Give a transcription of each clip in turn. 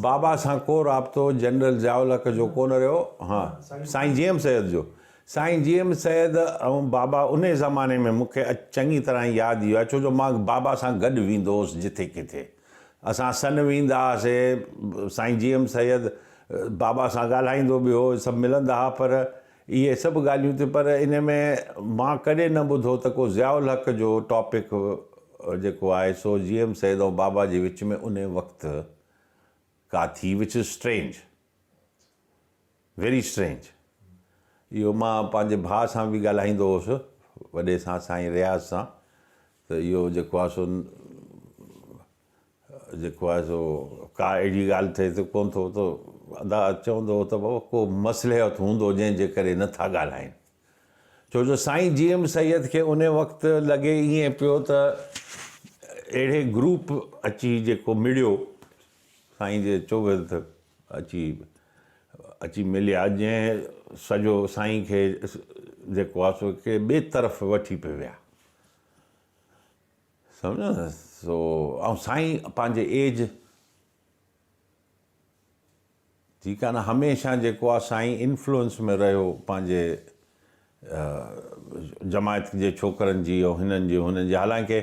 بابا سان ڪو رابطو جنرل ضياء الحق جو ڪونه رهيو. ها سائين جي ايم سيد جو. سائين جي ايم سيد ۽ بابا انهي زماني ۾ مون کي چڱي طرح ياد اهو آهي ڇو جو مان بابا سان گڏ ويندو هوس جٿي ڪٿي. اسان سن ويندا هئاسي سائين جي ايم سيد بابا سان ڳالهائيندو به هو سڀ ملندا هئا پر اهي سڀ ڳالهيون ٿيون پر ان ۾ مان ڪڏهن نه ٻڌو ته ڪو ضياء الحق جو ٽاپڪ جيڪو آهي سو جي ايم سيد ۽ بابا جي وچ ۾ ان وقت ڪا ٿي which is strange very strange اهو مان پنهنجي ڀاء سان به ڳالهائيندو هوس وڏي سان سائين رياض سان ته اهو جيڪو آهي سو جيڪو آهي سو ڪا اهڙي ڳالهه ٿئي ته ڪونه ٿو ته ادا چوندو هو ته بابا ڪو مصلحت هوندو جنهن جي ڪري نه ٿا ڳالهائين. ڇو جو سائين جي ايم سيد کي ان وقت لڳي ائين پيو ته اهڙي گروپ اچي جيڪو مڙيو سائين جي چوگرد اچي اچي مليا جنهن سڄو سائين کي جيڪو آهي سو هڪڙي ٻئي طرف وٺي پئي ويا. سمجهو نه سو ۽ سائين پنهنجي ايج ٺيڪ آ نه هميشه جيڪو آ سائين انفلوئنس ۾ رهيو پنهنجي جماعت جي ڇوڪرن جي ۽ هنن جي هنن جي حالانڪه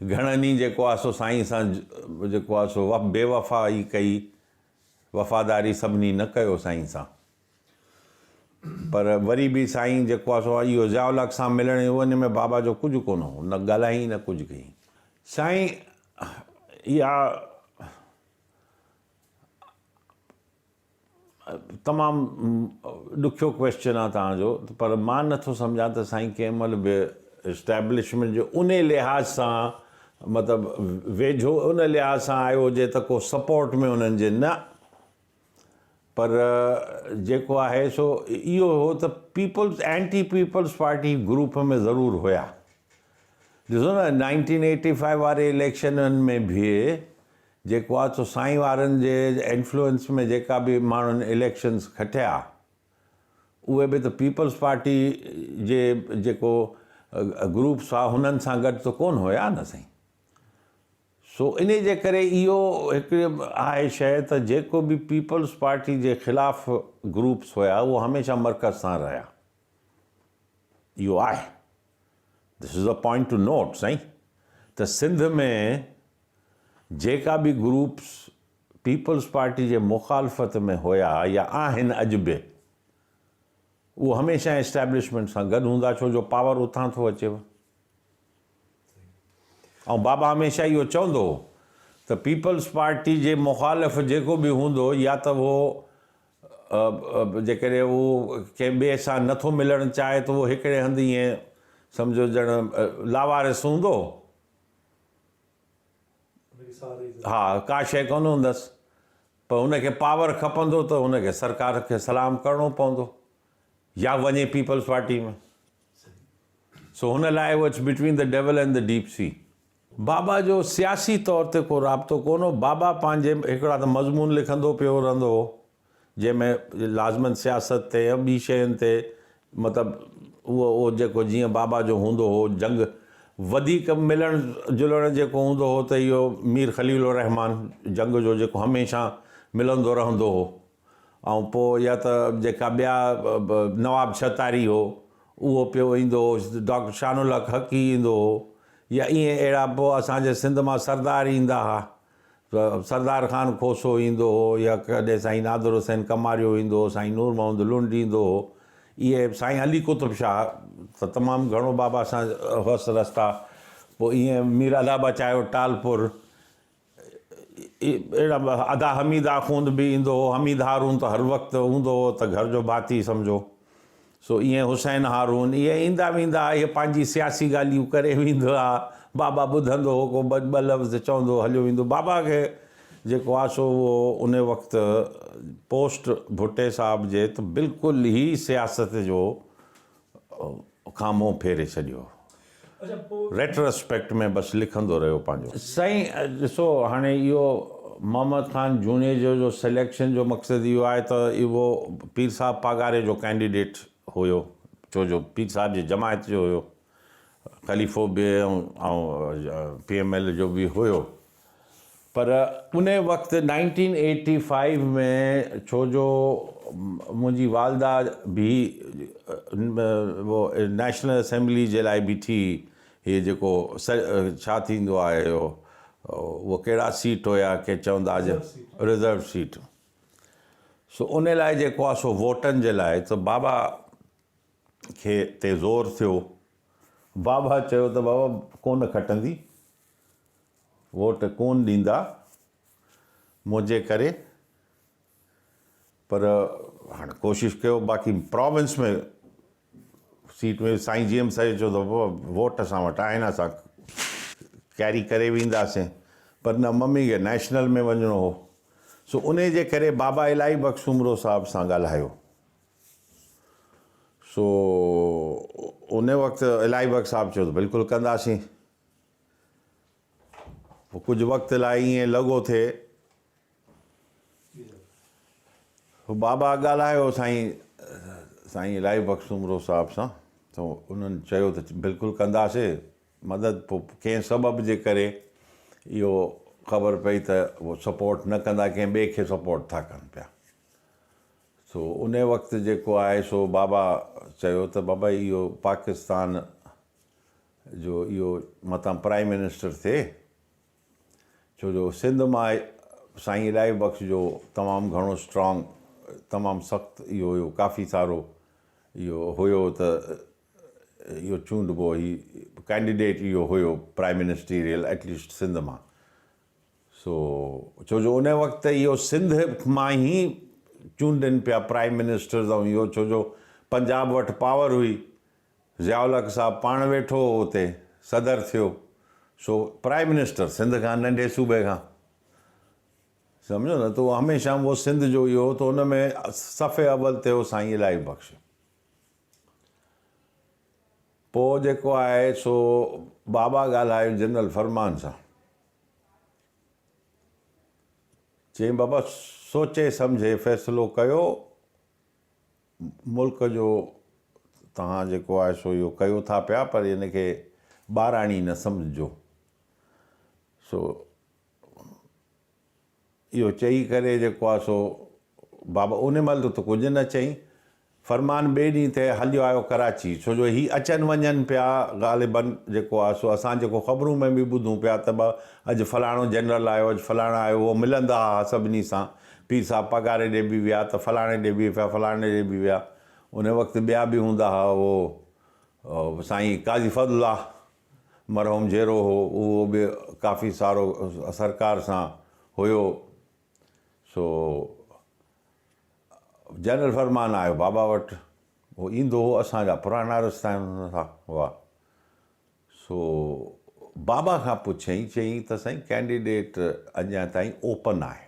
گهڻن ئي جيڪو آ سو سائين سان جيڪو آ سو بي وفائي ڪئي وفاداري سڀني نه ڪيو سائين سان پر وري به سائين جيڪو آ سو اهو ضياء الحق سان ملڻ ان ۾ بابا جو ڪجهه ڪونه هو نه ڳالهائين نه ڪجهه ڪيائين. سائين اها تمام ڏکيو ڪويسچن آ توهان جو پر مان نٿو سمجهان ته سائين ڪنهن مهل به اسٽيبلشمينٽ جو ان لحاظ سان مطلب ويجهو ان لحاظ سان آيو هجي ته ڪو سپورٽ ۾ انهن جي نه پر جيڪو آهي سو اهو هو ته peoples anti peoples party group ۾ ضرور هيا. ڏسو نه نائنٽين ايٽي فائيو واري اليڪشنن ۾ به جيڪو آهي سو سائين وارن جي انفلوئنس ۾ جيڪا به ماڻهن اليڪشنز کٽيا اهي به ته پيپلز پارٽي جي جيڪو گروپس هئا هنن سان گڏ ته ڪونه هيا نه سائين. سو انهي جي ڪري اهو هڪ آهي شيء ته جيڪو به پيپلز پارٽي جي خلاف گروپس هيا اهو هميشه مرڪز سان رهيا. اهو آهي. This is a point to note سائين ته سنڌ ۾ جيڪا به گروپس پيپلز پارٽي جي مخالفت ۾ هيا يا آهن اڄ به اهو هميشه اسٽيبلشمينٽ سان گڏ هوندا ڇو جو پاور اتان ٿو اچيو. ۽ بابا هميشه اهو چوندو هو ته پيپلز پارٽي جي مخالف جيڪو به هوندو يا ته اهو جيڪڏهن اهو ڪنهن ٻئي سان نه ٿو ملڻ چاهي ته اهو هڪڙي هنڌ ائين سمجهو ڄڻ لاوارث هوندو ها ڪا شيء ڪونه هوندس پر هن کي پاور کپندو ته هن کي سرڪار کي سلام ڪرڻو پوندو يا وڃي پيپلز پارٽي ۾ سو هن لاء اهو it's between the devil and the deep sea. بابا جو سياسي طور تي ڪو رابطو ڪونه هو. بابا پنهنجي هڪڙا ته مضمون لکندو پيو رهندو هو، جنهن ۾ لازماً سياست تي ۽ ٻي شين تي مطلب اهو اهو جيڪو جيئن بابا جو هوندو هو جنگ وڌيڪ ملڻ جلڻ جيڪو هوندو هو ته اهو مير خليل الرحمان جنگ جو جيڪو هميشه ملندو رهندو هو. ۽ پوء يا ته جيڪا ٻيا نواب ڇتاري هو اهو پيو ايندو هو، ڊاڪٽر شان الحق حقي ايندو هو يا ائين اهڙا پوء اسان جي سنڌ مان سردار ايندا ها، سردار خان کوسو ايندو هو يا ڪڏهن سائين نادر حسين ڪماريو ايندو هو، سائين نور محمد لنڊ ايندو هو، اهي سائين علي قطب شاهه ته تمام گهڻو بابا سان هئس رستا، پوء ائين مير الله بچايو ٽالپر اهڙا ادا حميد آخوند به ايندو هو، حميد هارون ته هر وقت هوندو هو ته گهر جو ڀاتي سمجهو. سو ائين حسين هارون اهي ايندا ويندا اهي پنهنجي سياسي ڳالهيون ڪري ويندا ها. بابا ٻڌندو هو ڪو ٻه لفظ چوندو هليو ويندو. بابا کي جيڪو آ سو اهو ان وقت پوسٽ ڀٽي صاحب جي ته بلڪل ئي سياست جو کان منهن ڦيري ڇڏيو. ريٽرسپيڪٽ ۾ بس لکندو رهيو پنهنجو. سائين ڏسو هاڻي اهو محمد خان جوڻيجو جو سليڪشن جو مقصد اهو آهي ته اهو پير صاحب پاڳاري جو ڪينڊيڊيٽ هيو ڇو جو پير صاحب جي جماعت جو هيو خليفو به ۽ پي ايم ايل جو به هيو. پر ان وقت نائنٽين ايٽي فائيو ۾ ڇو جو منهنجي والده به نيشنل اسيمبلي جي لاء بيٺي هي جيڪو ڇا ٿيندو آهي اهو اهو ڪهڙا سيٽ هيا ڪي چوندا رزرو سيٽ سو ان لاء جيڪو آهي سو ووٽن جي لاء ته بابا کي تي زور ٿيو بابا چيو ته بابا ڪونه کٽندي ووٽ ڪون ڏيندا منهنجي ڪري پر هاڻي ڪوشش ڪيو باقي پراونس ۾ سيٽ ۾ سائين جي ايم سيد چيو ته بابا ووٽ اسان وٽ آهن اسان ڪيري ڪري وينداسين پر نه ممي کي نيشنل ۾ وڃڻو هو سو انهي جي ڪري بابا الاهي بخش سومرو صاحب سان ڳالهايو سو ان وقت الاهي بخش صاحب چيو ته بلڪل ڪنداسين پوء ڪجهه وقت لاء ائين لڳو ٿي. بابا ڳالهايو سائين سائين الاهي بخش سومرو صاحب سان ته انهن چيو ته بلڪل ڪنداسي مدد پوء ڪنهن سبب جي ڪري اهو خبر پئي ته هو سپورٽ نه ڪندا ڪنهن ٻئي کي سپورٽ ٿا ڪن پيا سو ان وقت جيڪو آهي سو بابا چيو ته بابا اهو پاڪستان جو اهو متان پرائم منسٽر ٿئي، ڇو جو سنڌ مان سائين الاهي بخش جو تمام گهڻو اسٽرانگ تمام سخت اهو هيو ڪافي سارو اهو هيو ته اهو چونڊبو هي ڪينڊيڊيٽ اهو هيو پرائم منسٽريل ايٽليسٽ سنڌ مان سو ڇو جو ان وقت اهو سنڌ مان ئي چونڊن پيا پرائم منسٽرز ۽ اهو ڇو جو پنجاب وٽ پاور هئي ضياء الحق صاحب پاڻ ويٺو هو اتي، صدر ٿيو، سو پرائم منسٽر سنڌ کان ننڍي صوبي کان سمجهو نه ته هميشه اهو سنڌ جو اهو هو ته ان ۾ صف اول تي هو سائين الاهي بخش. پوء جيڪو آهي سو بابا ڳالهايو جنرل فرمان سان. چيائين بابا سوچي سمجهي فيصلو ڪيو ملڪ جو توهان جيڪو آهي سو اهو ڪيو ٿا پيا پر ان کي ٻاراڻي نه سمجهجو. سو اهو چئي ڪري جيڪو آهي سو بابا ان مهل ته ڪجهه نه چئي. فرمان ٻئي ڏينهن تي هليو آيو ڪراچي ڇو جو هي اچن وڃن پيا غالباً جيڪو آهي سو اسان جيڪو خبرون ۾ به ٻڌون پيا ته اڄ فلاڻو جنرل آيو اڄ فلاڻا آيو اهو ملندا ها سڀني سان پير صاحب پگهاري ڏي به ويا ته فلاڻي ڏي به ويا فلاڻي ڏي به ويا. ان وقت ٻيا به هوندا ها اهو سائين قاضي فضل الله مرحوم جيرو هو اهو به ڪافي سارو سرڪار سان هيو سو جنرل فرمان آيو بابا وٽ هو ايندو هو اسان جا پراڻا رستا هئا سو بابا کان پڇيائين، چيائين ته سائين ڪينڊيڊيٽ اڃا تائين اوپن آهي،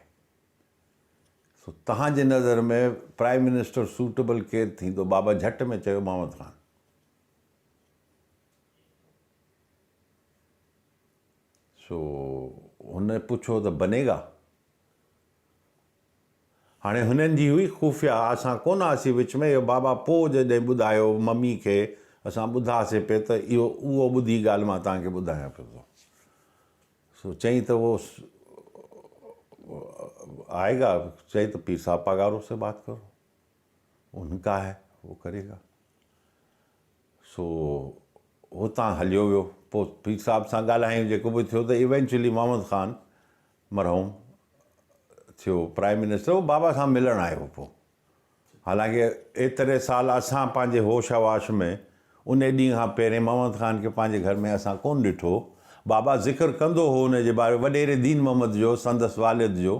سو توهان جي نظر ۾ پرائم منسٽر سوٽيبل ڪير ٿيندو؟ بابا جهٽ ۾ چيو محمد خان. سو هن پڇيو ته بنيگا؟ هاڻي هنن جي هئي خفيه اسان ڪونه هئاسين وچ ۾ اهو بابا پوء جڏهن ٻڌايو ممي کي اسان ٻڌاسين پئي ته اهو اهو ٻڌي ڳالهه مان توهان کي ٻڌايان پيو ٿو سو چئين ته اهو آئي گا چئي ته پير صاحب پاڳارو سي بات ڪرو ان کا هي وہ ڪري گا سو هتان هليو ويو پوء پير صاحب سان ڳالهايون جيڪو به ٿيو ته ايونچولي محمد خان مرحوم ٿيو پرائم منسٽر هو بابا سان ملڻ آيو پوء حالانڪه ايتري سال اسان پنهنجي هوش حواش ۾ ان ڏينهن کان پهرين محمد خان کي پنهنجي گهر ۾ اسان ڪونه ڏٺو بابا ذڪر ڪندو هو ان جي باري وڏيري دين محمد جو سندس والد جو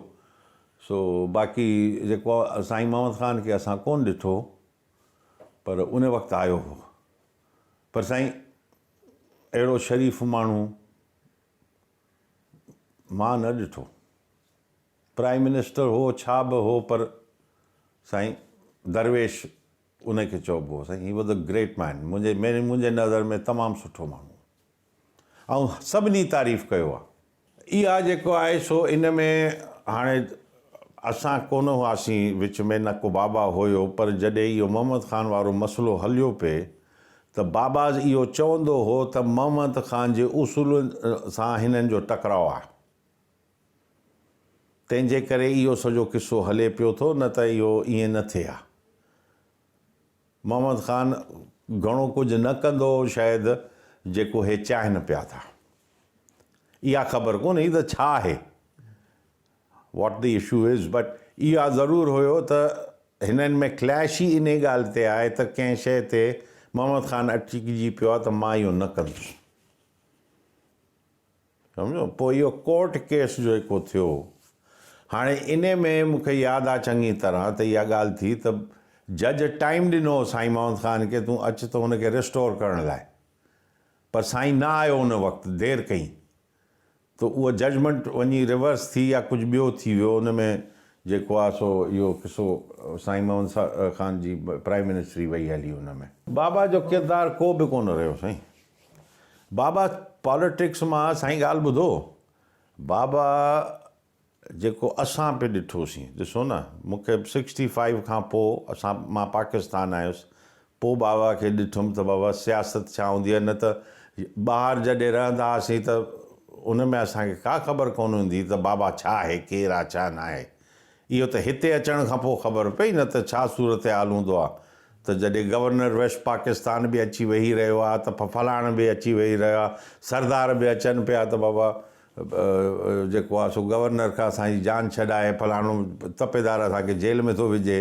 سو باقي جيڪو سائين محمد خان کي اسان ڪونه ڏٺو پر ان وقت آيو هو پر سائين اهڙو شريف ماڻهو مان نه ڏٺو. پرائم منسٽر هو ڇا به هو پر سائين درويش ان کي چئبو هو سائين he was a great man منهنجي منهنجي نظر ۾ تمام سٺو ماڻهو هو ۽ سڀني تعريف ڪيو آهي. اها جيڪو آهي سو ان ۾ هاڻي اسان ڪونه هئاسين وچ ۾ نه ڪو بابا هيو پر جڏهن اهو محمد خان وارو مسئلو هليو پئي ته باباز اهو چوندو هو ته محمد خان جي اصولن سان هنن جو ٽڪراء آهي. تنهن جي ڪري اهو سڄو قصو هلي پيو ٿو نه ته اهو ائين نه ٿئي ها. محمد خان گهڻو ڪجهه نه ڪندو هو شايد جيڪو هي چاهين پيا ٿا. اها خبر ڪونهي ته ڇا آهي What the issue is but اها ضرور هيو ته هنن ۾ ڪليش ئي انهي ڳالهه تي آهي ته ڪنهن شيء تي محمد خان اٽڪجي پيو آهي ته مان اهو نه ڪندس. سمجهو پوء اهو ڪورٽ ڪيس جو هڪو ٿيو. هاڻي انهي ۾ مون کي ياد آ چڱي طرح ته اها ڳالهه ٿي ته جج ٽائيم ڏنو هو سائين محمد خان کي تون اچ ته هن کي ريسٽور ڪرڻ لاء پر سائين نه آيو ان وقت دير ڪئي ته اها ججمينٽ وڃي ريورس ٿي يا ڪجهه ٻيو ٿي ويو ان ۾ جيڪو آ سو اهو قصو سائين محمد خان جي پرائيم منسٽري وئي هلي ان ۾. بابا جو ڪردار ڪو به ڪونه رهيو سائين. بابا پاليٽڪس مان سائين ڳالهه ٻڌو بابا جيڪو اسان پي ڏٺوسين ڏسو نه مون کي سڪسٽي فائيو کان پو اسان مان پاڪستان آيس پو بابا کي ڏٺم ته بابا سياست ڇا هوندي آهي نه ته ٻاهر جڏهن رهندا هئاسين ته ان ۾ اسان کي ڪا خبر ڪونه هوندي ته بابا ڇا آهي ڪير آهي ڇا ناهي اهو ته هتي اچڻ کان پوء خبر پئي نه ته ڇا صورتحال هوندو آ ته جڏهن گورنر ويسٽ پاڪستان به اچي ويهي رهيو آ ته فلاڻ به اچي ويهي رهيو آ سردار به اچن پيا ته بابا جيڪو آ سو گورنر کان اسان جي جان ڇڏائي فلاڻو تپيدار اسان کي جيل ۾ ٿو وجهي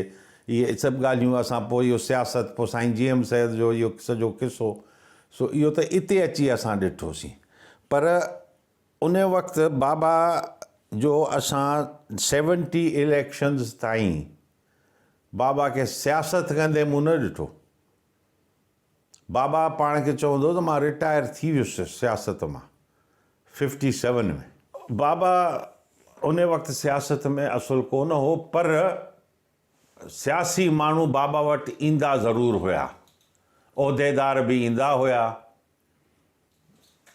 اهي سڀ ڳالهيون اسان پوء اهو سياست پوء سائين جي ايم سيد جو اهو سڄو قصو سو اهو ته اتي اچي اسان ڏٺوسين پر ان وقت بابا جو اسان سيونٽي اليڪشنز تائين بابا کي سياست ڪندي مون نه ڏٺو. بابا پاڻ کي چوندو هو ته مان رٽائر ٿي ويس سياست مان ففٽي سيون ۾. بابا ان وقت سياست ۾ اصل ڪونه هو پر سياسي ماڻهو بابا وٽ ايندا ضرور هيا. عهديدار به ايندا هيا.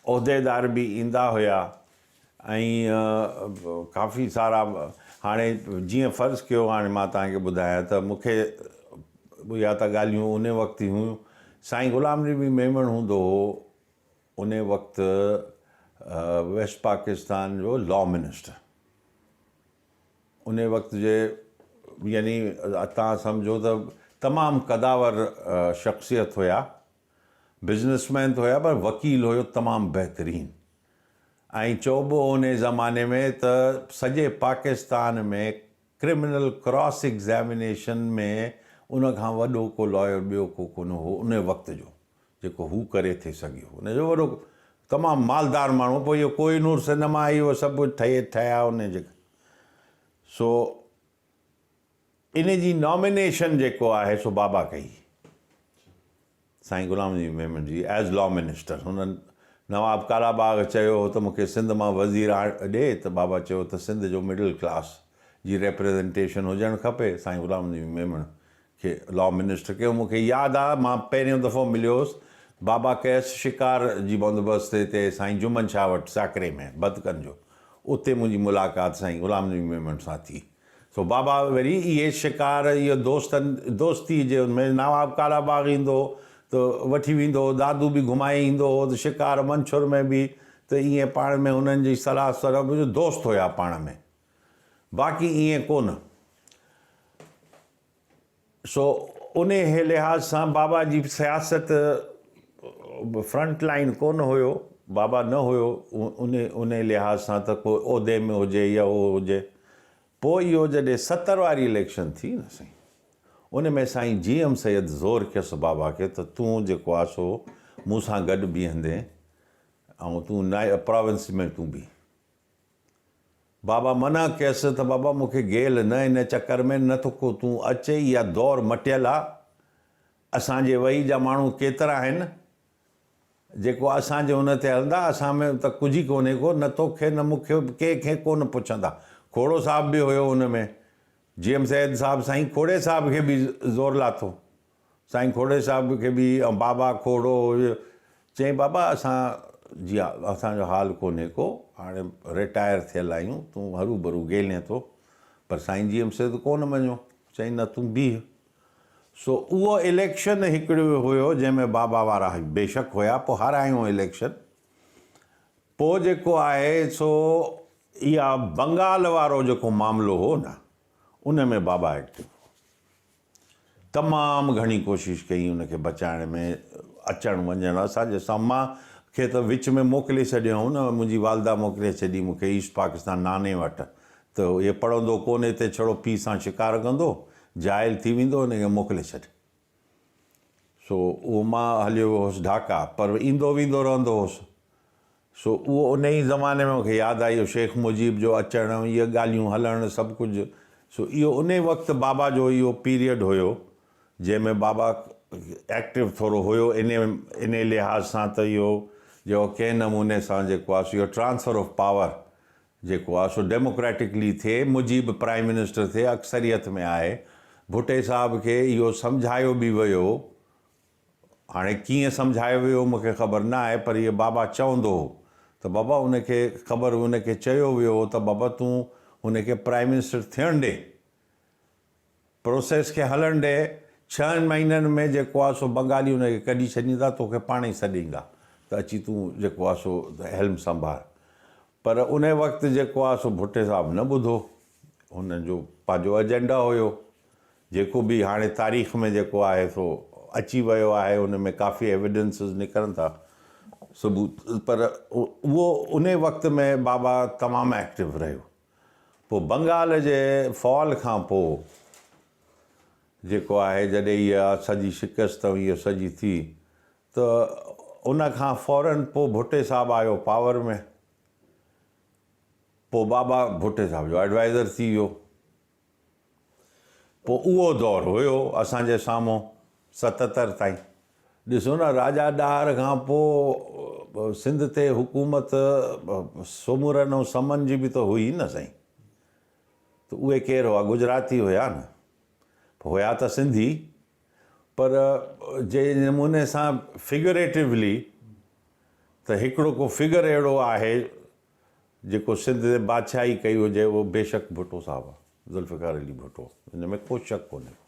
عهديدار به ايندا هيا ۽ ڪافي سارا هاڻي جيئن فرض ڪيو هاڻي مان توهان کي ٻڌايان ته مون کي اها ته ڳالهيون ان وقت هيون سائين غلام نبي ميمڻ هوندو هو ان وقت ويسٽ پاڪستان جو لا منسٽر ان وقت جي يعني توهان سمجهو ته تمام قداور شخصيت هيا بزنس مين ته هيا پر وڪيل هيو تمام بهترين ۽ چئبو هو انهي زماني ۾ ته سڄي پاڪستان ۾ ڪرمنل ڪراس ايگزامينيشن ۾ ان کان وڏو ڪو لائر ٻيو ڪو ڪونه هو انهي وقت جو جيڪو هو ڪري ٿي سگهيو ان جو وڏو تمام مالدار ماڻهو پوء اهو ڪوهه نور سئنيما اهو سڀ ٺهي ٺهيا انهي جي سو ان جي نامينيشن جيڪو آهي سو بابا ڪئي سائين غلام نبي ميمڻ جي ايز لا منسٽر هنن نواب ڪالا باغ چيو هو ته مون کي سنڌ مان وزير ڏي ته بابا چيو ته سنڌ جو مڊل ڪلاس جي ريپريزنٽيشن هجڻ کپي سائين غلام نبي ميمڻ کي لا منسٽر ڪيو مون کي ياد آ مان پهريون دفعو مليو هوس بابا ڪيس شڪار جي بندوبست تي سائين جمن شاهه وٽ ساڪري ۾ بدڪن جو اتي منهنجي ملاقات سائين غلام نبي ميمڻ سان ٿي سو بابا وري اهي شڪار اهي دوستن دوستي جي ان ۾ نواب ڪالا باغ ايندو هو ته وٺي ويندو هو دادو به گهمائي ايندو هو ته شڪار منڇر ۾ به ته ائين پاڻ ۾ هنن جي صلاح سلف جو دوست هيا پاڻ ۾ باقي ائين ڪونه سو انهيء لحاظ سان بابا جي سياست فرنٽ لائين ڪونه هيو، بابا نه هيو انهيء لحاظ سان ته ڪو عهدي ۾ هجي يا اهو هجي. پوء اهو جڏهن 70 واري اليڪشن ٿي نه سائين ان ۾ سائين جي ايم سيد زور ڪيس بابا کي ته تون جيڪو آ سو مون سان گڏ بيهندين ۽ تون پراونس ۾ تون بيهه. بابا منع ڪيس ته بابا مون کي گيل نه ان چڪر ۾ نه ٿو ڪو تون اچ اها دور مٽيل آ اسان جي وهي جا ماڻهو ڪيترا آهن جيڪو اسان جي ان تي هلندا اسان ۾ ته ڪجهه ئي ڪونهي ڪو نه توکي نه مون کي ڪنهن کي ڪونه پڇندا کوڙو صاحب به هيو ان ۾ جي ايم سيد صاحب سائين کوڙي صاحب کي به زور لاٿو سائين کوڙي صاحب کي به ۽ بابا کوڙو چيائين بابا اسان جي اسان جو حال ڪونهي ڪو هاڻي رٽائر ٿيل آهيون تون هرو ڀرو گيلين ٿو پر سائين جي ايم سيد ڪونه مڃيو چيائين نه تون بيهه سو اهو اليڪشن هڪڙو هيو جنهن ۾ بابا وارا بيشڪ هيا پوء هارايون اليڪشن پوء جيڪو آهي سو اها بنگال وارو جيڪو معاملو هو نه ان ۾ بابا ايڪٽو هو. تمام گهڻي ڪوشش ڪئي ان کي بچائڻ ۾ اچڻ وڃڻ اسان جي سان مان کي ته وچ ۾ موڪلي ڇڏيائون نه منهنجي والده موڪلي ڇڏي مون کي ايسٽ پاڪستان ناني وٽ ته هي پڙهندو ڪونه هتي ڇڙو پيء سان شڪار ڪندو جاهل ٿي ويندو ان کي موڪلي ڇڏ سو اهو مان هليو ويو هوس ڍاڪا پر ايندو ويندو رهندو هوس. سو اهو انهي زماني ۾ مون کي ياد آهي اهو شيخ مجيب جو اچڻ ۽ اهي ڳالهيون هلڻ سڀ ڪجهه سو اهو انهي وقت بابا جو اهو پيريڊ هيو جنهن ۾ بابا ايڪٽو ٿورو هيو انهي انهي لحاظ سان ته اهو جيڪو ڪنهن نموني سان جيڪو آهي سو اهو ٽرانسفر آف پاور جيڪو آ سو ڊيموڪريٽڪلي ٿئي، مجيب پرائم منسٽر ٿئي، اڪثريت ۾ آهي، ڀٽي صاحب کي اهو سمجهايو به ويو، هاڻي ڪيئن سمجهايو ويو مون کي خبر نه آهي پر اهو بابا چوندو هو ته بابا ان کي خبر ان کي چيو ويو هو ته بابا تون هن کي پرائم منسٽر ٿيڻ ڏي، پروسيس کي هلڻ ڏي، ڇهن مهينن ۾ جيڪو آهي سو بنگالي ان کي ڪڍي ڇڏيندا، توکي پاڻ ئي سڏيندا ته اچي تون جيڪو آهي سو هيلم سنڀار. پر انهي وقت جيڪو آهي سو ڀٽي صاحب نه ٻڌو، هن جو پنهنجو ايجنڊا هيو، جيڪو به هاڻي تاريخ ۾ جيڪو آهي سو اچي ويو آهي، ان ۾ ڪافي ايويڊنسز نڪرن ٿا، ثبوت، پر اهو انهي وقت ۾ بابا تمام ايڪٽو رهيو. پوء بنگال جي فال کان پوء جيڪو آهي جڏهن اها سڄي شڪست ۽ اهو سڄي ٿي ته ان کان فورن پوء ڀٽي صاحب آيو پاور ۾ پوء بابا ڀٽي صاحب جو ايڊوائزر ٿي ويو. پوء اهو دور هيو اسان جي سامهون 77 تائين. ڏسو نه راجا ڏاهر کان پوء سنڌ تي حڪومت سومرن ۽ سمن جي به ته هئي نه سائين. ته اهي ڪير هئا گجراتي هيا نه. هيا ته سنڌي پر جنهن نموني سان فگريٽولي ته هڪڙو ڪو فگر اهڙو آهي جيڪو سنڌ تي بادشاهي ڪئي هجي اهو بيشڪ ڀٽو صاحب آ، ذوالفقار علي ڀٽو، ان ۾ ڪو شڪ ڪونهي ڪو.